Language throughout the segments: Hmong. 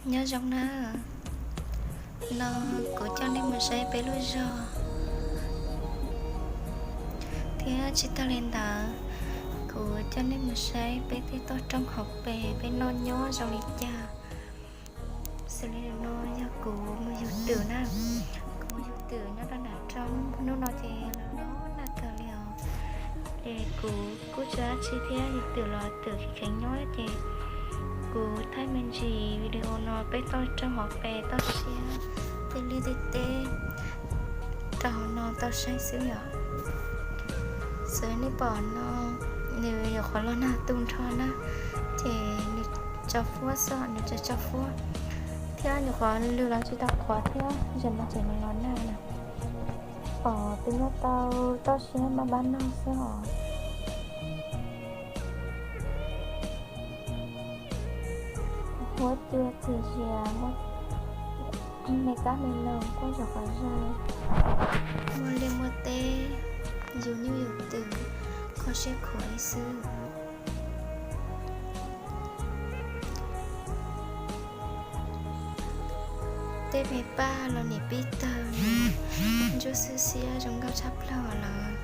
Nyob zoo na, no kuv coj nej mus saib peb lub zog, thiab tsis tag li ntawd, kuv coj nej mus saib peb tej toj roob hauv pes peb noj nyob zoo li cas. Xws li no yog kuv mus yug twm na, kuv mus yug twm nyob rau nram roob, hnub no ces los nag kawg li os. Ces kuv kuj tsis ua dab tsi thiab, yug twm los twm kheev kheev nyob ces kuv thaij me ntsis video no peb toj roob hauv pes toj siab tej liaj tej teb rau hauv no tau saib xwb yom. Xws nej pom no, nws yuav qhuav los nag tu nrho na, ces nws tso fuab xwb, nws tso tso fuab thiab, nyuam qhuav lwg los tsis tau qhuav thiab, zaum no ces nws los nag na. Pom peb nyob tau toj siab maj maj noj xwb os. Huab cua txias zias, muaj me kab me noog quaj zom qhov zog, muaj liaj muaj teb, yug nyuj yug twm, kho siab khuav ib xwb. Tej me paj los nim pib tawg, ntsuab xwb xiab zoo nkauj tshaj plaws lawm.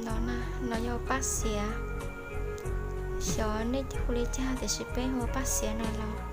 No, no yog paj xiav, xyov nej hu li cas tiam sis peb hu paj xiav no los.